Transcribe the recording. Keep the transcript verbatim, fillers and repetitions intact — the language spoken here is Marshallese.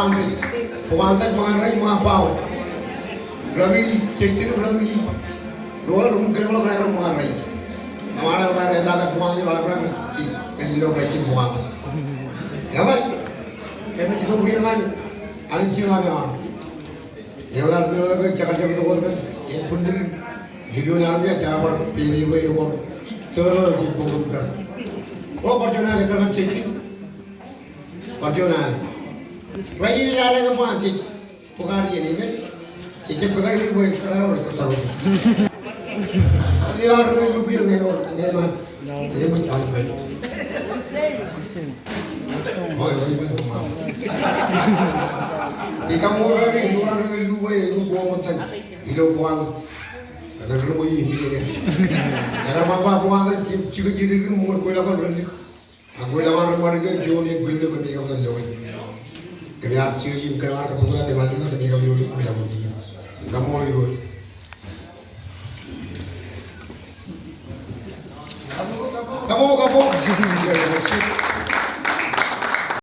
Bukantōk, bukantōk ṃōñā rej ṃōñā pao. Rōki Justin, rōki Roel, rōm kōlọk ro ṃōñā rej. Ṃōñā rej, rej etaak bukantōk, rej etaak rej, rej ilo rej bukantōk. Eḷap, kōmij itok ie ñan, an jiṃa ñan. Ilo etan bwe ke jekar jab itok wōt kōn, en bwinnin, likio in armej, jekar bar pepe bwe en wōr tōl jej bōk wōt ippān. O, bar juon alen kōn Justin. Bar juon alen. Rainin ej alen kōn bwe an jej bōk ad iien in. Jej jab bōk ad iien bwe kōrā ro rej kōttar wōt. Ilo ad rej lukkuun ñe wōr, ñe eṃṃan. Ñe eṃṃan, ej alen kōn. Ikaṃṃool rōki, ilo raan rōki lukkuun, ilo bukantōk. Ilo bukantōk. Ilo bukantōk. Ekar ṃōk bukantōk, jikōn jikōn ṃōk kweilọk kōn ri-lik. Ak kweilọk kōn ri-ṃadik, juon eo kweilọk kōn ri-ṃadik. Kōmij ar jikōn, kōmij ar kab bukantōk, kōmij ar kōn ri-ṃadik. Ikaṃṃool Irooj.